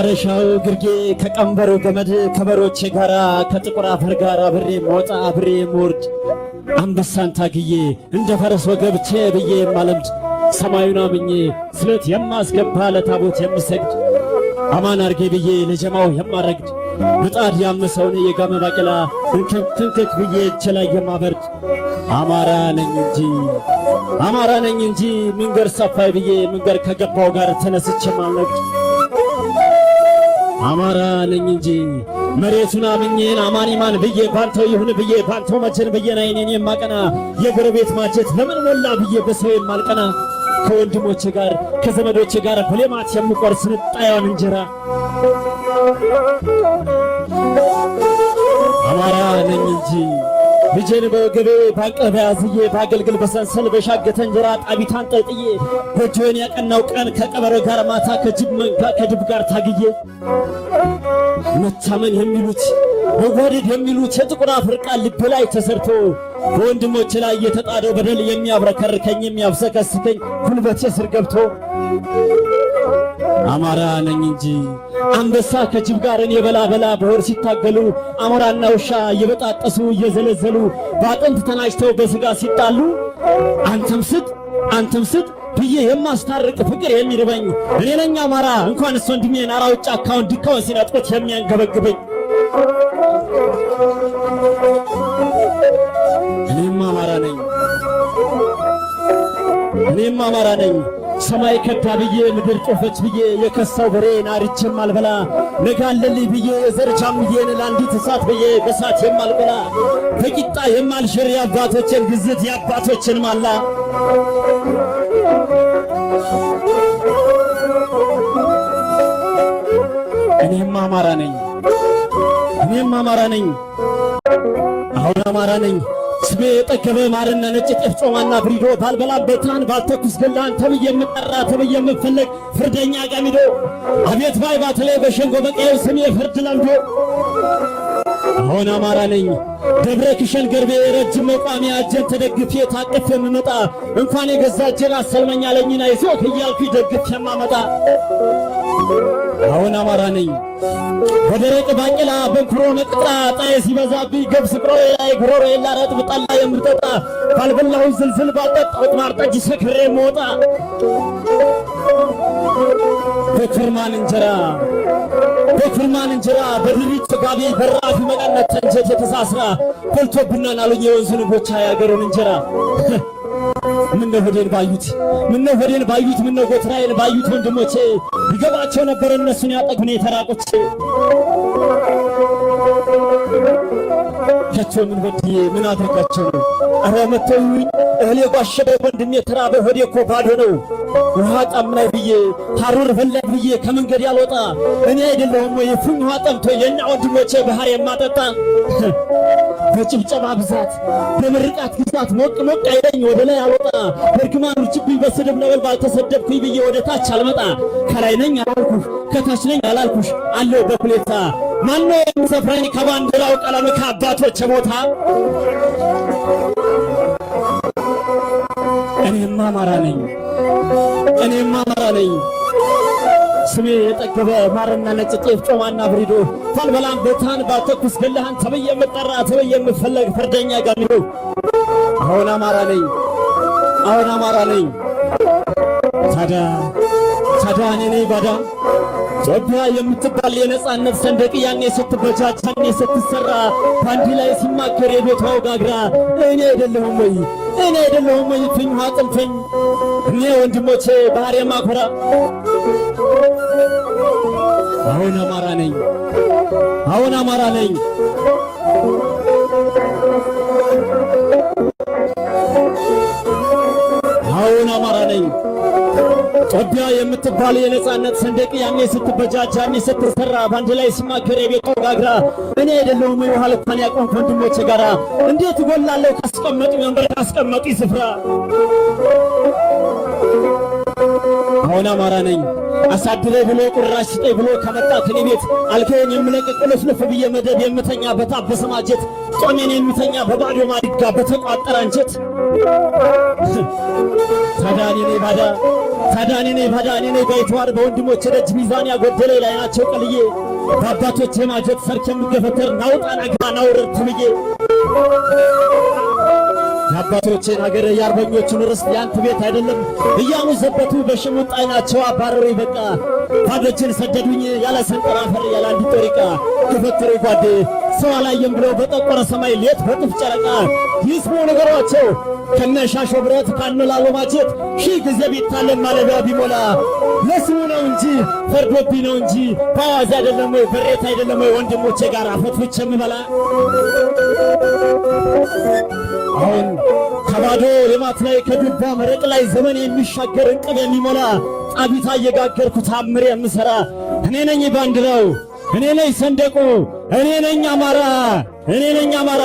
ከማረሻው ግርጌ ከቀንበሩ ገመድ ከበሮቼ ጋራ ከጥቁር አፈር ጋር አብሬ መውጣ አብሬ የምወርድ፣ አንበሳን ታግዬ እንደ ፈረስ ወገብቼ ብዬ የማለምድ፣ ሰማዩን አምኜ ስለት የማስገባ ለታቦት የምሰግድ፣ አማን አርጌ ብዬ ለጀማው የማረግድ፣ ምጣድ ያመሰውን የጋመ ባቄላ እንክክ ብዬ እጄ ላይ የማበርድ አማራ ነኝ እንጂ፣ አማራ ነኝ እንጂ መንገድ ሰፋይ ብዬ መንገድ ከገባው ጋር ተነስቼ ማልነግድ አማራ ነኝ እንጂ፣ መሬቱን አምኜን አማን ማን ብዬ ባንተው ይሁን ብዬ ባንተው መቸን ብዬ አይኔን የማቀና፣ የጎረቤት ማጀት ለምን ሞላ ብዬ በሰው የማልቀና፣ ከወንድሞቼ ጋር ከዘመዶቼ ጋር በሌማት የምቆርስ ንጣዩን እንጀራ አማራ ነኝ እንጂ፣ ልጄን በወገቤ ባቀበ ያዝዬ ባገልግል በሰንሰል በሻገተ እንጀራ ጣቢታን ጠልጥዬ ጎጆዬን ያቀናው ቀን ከቀበሮ ጋር ማታ ከጅብ መንጋ ከድብ ጋር ታግዬ፣ መታመን የሚሉት መዋደድ የሚሉት የጥቁር አፈር ቃል ልቤ ላይ ተሰርቶ፣ በወንድሞቼ ላይ የተጣደው በደል የሚያብረከርከኝ የሚያብሰከስከኝ ጉልበቴ ስር ገብቶ አማራ ነኝ እንጂ፣ አንበሳ ከጅብ ጋር እኔ በላ በላ በሆድ ሲታገሉ፣ አሞራና ውሻ እየበጣጠሱ እየዘለዘሉ በአጥንት ተናጭተው በስጋ ሲጣሉ አንተም ስጥ አንተም ስጥ ብዬ የማስታርቅ ፍቅር የሚርበኝ እኔ ነኝ አማራ። እንኳንስ ወንድሜን አራዊት ጫካውን ዲካውን ሲነጥቁት የሚያንገበግበኝ እኔም አማራ ነኝ። እኔም አማራ ነኝ። ሰማይ ከዳ ብዬ ምድር ጦፈች ብዬ የከሳው በሬ ናርቼም አልበላ፣ ነገ አለልኝ ብዬ የዘር ጃምዬን ለአንዲት እሳት ብዬ በሳት የማልበላ፣ በቂጣ የማልሽር የአባቶችን ግዝት የአባቶችን ማላ እኔም አማራ ነኝ። እኔም አማራ ነኝ። አሁን አማራ ነኝ። ስሜ የጠገበ ማርና ነጭ ጤፍ ጮማና ብሪዶ ባልበላም በታን ባልተኩስ ገላን ተብዬ የምጠራ ተብዬ የምፈለግ ፍርደኛ ቀሚዶ አቤት ባይ ባትላይ በሸንጎ በቀየው ስሜ ፍርድ ለምዶ አሁን አማራ ነኝ። ደብረ ክሸን ገርቤ ረጅም መቋሚያ እጄን ተደግፌ ታቅፌ የምመጣ፣ እንኳን የገዛ እጄን አሰልመኛ ለኝና ይዞት እያልኩ ደግፌ የማመጣ አሁን አማራ ነኝ። በደረቅ ባቄላ በንኩሮ መቅጣ ጣዬ ሲበዛብኝ ገብስ ጉሮሮዬ ላይ ጉሮሮዬ ላረጥብ ጠላ የምጠጣ፣ ባልበላሁ ዝልዝል ባልጠጣሁት ማር ጠጅ ሰክሬ የምወጣ፣ በኩርማን እንጀራ በኩርማን እንጀራ በድሪቶ ጋቢ በራፊ መቀነት እንጀት የተሳስራ በልቶብናል አሉኝ የወንዙን ጎቻ ያገሩን እንጀራ። ምነው ሆዴን ባዩት፣ ምነው ሆዴን ባዩት፣ ምነው ጎተራዬን ባዩት ወንድሞቼ ይገባቸው ነበር እነሱን ያጠጉን የተራቆቼ። ከቶ ምን በድዬ ምን አድርጋቸው ነው? ኧረ መተውኝ እህል የጓሸበ ወንድሜ ተራበ ሆዴ እኮ ባዶ ነው። ውሃ ጠማኝ ብዬ ሐሩር በላኝ ብዬ ከመንገድ ያልወጣ እኔ አይደለሁም ወይ የፉኝ ውሃ ጠምቶ የእኛ ወንድሞቼ ባህር የማጠጣ? በጭብጨባ ብዛት በምርቃት ግዛት ሞቅ ሞቅ አይለኝ ወደ ላይ አልወጣ፣ በእርግማን ውርጅብኝ በስድብ ነበልባል ተሰደብኩኝ ብዬ ወደ ታች አልመጣ። ከላይ ነኝ አላልኩሽ ከታች ነኝ አላልኩሽ አለው በኩሌታ። ማነው የሚሰፍረኝ ከባንዲራው ቀለም ከአባቶች ቦታ? እኔም አማራ ነኝ። እኔም አማራ ነኝ። ስሜ የጠገበ ማርና ነጭ ጤፍ ጮማና ብሪዶ ባልበላም በታን ባልተኩስ ገላህን ተብዬ የምጠራ ተብዬ የምፈለግ ፍርደኛ ጋሚዶ አሁን አማራ ነኝ። አሁን አማራ ነኝ። ታዲያ ታዲያ እኔ ነኝ ባዳ? ኢትዮጵያ የምትባል የነጻነት ሰንደቅ ያኔ ስትበጃጅ ያኔ ስትሰራ በአንድ ላይ ሲማከር የቤቷ ወጋግራ እኔ አይደለሁም ወይ፣ እኔ አይደለሁም ወይ ፍኝ ውሃ ጥልፈኝ እኔ ወንድሞቼ ባህር የማኮራ? አሁን አማራ ነኝ። አሁን አማራ ነኝ። አሁን አማራ ነኝ። ኢትዮጵያ የምትባል የነጻነት ሰንደቅ ያኔ ስትበጃጅ ያኔ ስትሰራ በአንድ ላይ ሲማከር የቤቷ ወጋግራ እኔ አይደለሁም ወይ ውሃ ልኳን ያቆምኩ ወንድሞቼ ጋራ? እንዴት እጎላለሁ ካስቀመጡ ወንበር ካስቀመጡ ስፍራ? አሁን አማራ ነኝ። አሳድረ ብሎ ቁራሽ ስጠኝ ብሎ ከመጣ ከኔ ቤት አልጋዬን የምለቅቅ ቁልፍልፍ ብዬ መደብ የምተኛ በታበሰ ማጀት ጦሜን የሚተኛ በባዶ ማድጋ በተቋጠረ አንጀት። ታዲያ እኔ ነኝ ባዳ፣ ታዲያ እኔ ነኝ ባዳ፣ እኔ ነኝ ባይተዋር፣ በወንድሞቼ ደጅ ሚዛን ያጎደለ ላይናቸው ቀልዬ፣ በአባቶቼ ማጀት ሰርክ የምገፈተር፣ ናውጣ ናግባ ናውረድ ተብዬ። የአባቶቼን ሀገር የአርበኞቹን ርስት ያንተ ቤት አይደለም እያሉ ዘበቱ፣ በሽሙጥ አይናቸው አባረሩኝ። በቃ ባዶቼን ሰደዱኝ ያለ ሰንጠር አፈር ያለ አንዲት ጦሪቃ ገፈተሩ ጓዴ። ሰው አላየም ብለው በጠቆረ ሰማይ ሌት በጥፍ ጨረቃ ይስሙ ነገሯቸው ከነሻሾ ብረት ካነላሎ ማጀት። ሺህ ጊዜ ቢታለም ማለቢያ ቢሞላ ለስሙ ነው እንጂ ፈርዶብኝ ነው እንጂ በአዋዜ አይደለም ወይ በሬት አይደለም ወይ ወንድሞቼ ጋር ፈትፍቼ የምበላ? አሁን ከባዶ ልማት ላይ ከዱባ መረቅ ላይ ዘመን የሚሻገር እንቅብ የሚሞላ ጣቢታ እየጋገርኩ ታምር የምሰራ እኔ ነኝ። ባንዲራው እኔ ነኝ፣ ሰንደቁ እኔ ነኝ። አማራ እኔ ነኝ አማራ።